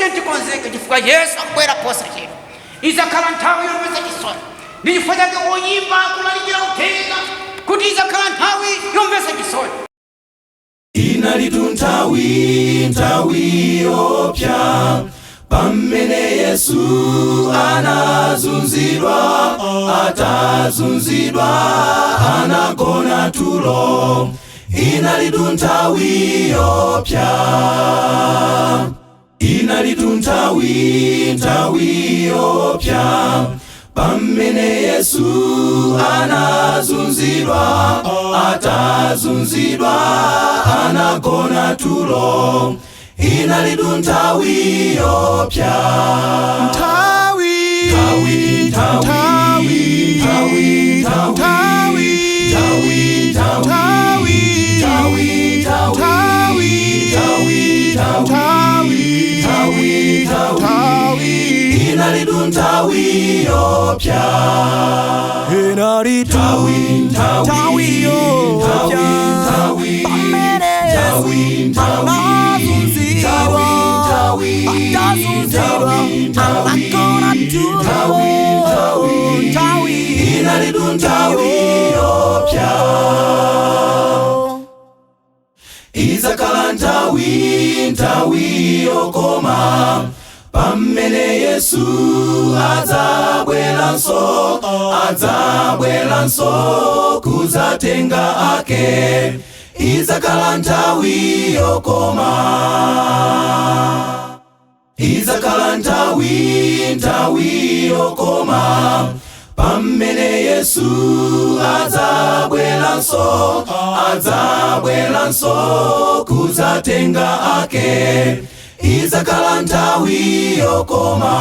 Tiye tikonzeke chifukwa Yesu akubwera posachedwa. Izakhala nthawi yomvetsa chisoni. Ndi chifukwa chake oyimba akulalikira uthenga kuti izakhala nthawi yomvetsa chisoni. Inalitu nthawi, nthawi yoopsa, pamene Yesu anazunzidwa. Atazunzidwa anagona tulo. Inalitu nthawi yoopsa. Inalitu nthawi, nthawi yoopsa, pamene Yesu anazunzidwa. Atazunzidwa anagona tulo. Inalitu nthawi yoopsa. Nthawi, nthawi, nthawi, nthawi, nthawi, nthawi, nthawi, nthawi, nthawi, nthawi, nthawi, nthawi, nthawi. Inalitu nthawi yoopsa. Inalitu nthawi, nthawi yoopsa, nthawi, pamene nthawi, nthawi, anazunzidwa. Nthawi, Atazunzidwa anagona tulo. Nthawi, nthawi. Inalitu nthawi yoopsa. Izakhala nthawi, nthawi yokoma, pamene Yesu adzabweranso, adzabweranso kudzatenga ake. Izakhala nthawi yokoma. Izakhala nthawi, nthawi yokoma, pamene Yesu adzabweranso, adzabweranso kudzatenga ake. Izakhala nthawi yokoma.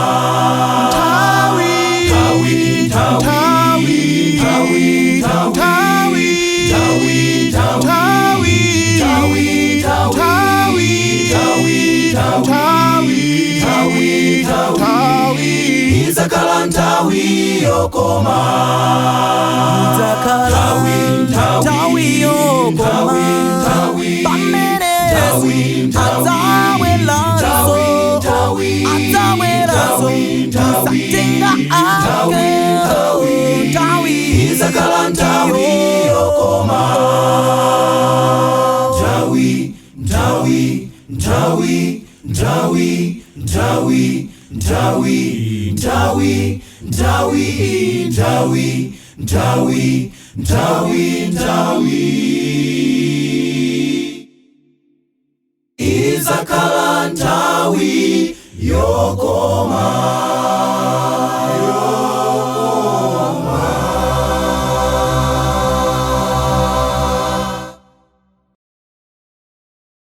Nthawi, nthawi, nthawi, nthawi, nthawi, nthawi, nthawi, nthawi, nthawi, nthawi, nthawi, nthawi, nthawi. Izakhala nthawi yokoma. Idzakhala nthawi yokoma, nthawi, pamene nthawi, adzabweranso, nthawi, adzabweranso nthawi, kudzatenga ake. Nthawi. Izakhala nthawi yokoma. Nthawi, nthawi, nthawi, nthawi, nthawi, nthawi, nthawi, nthawi, nthawi, nthawi, nthawi, nthawi.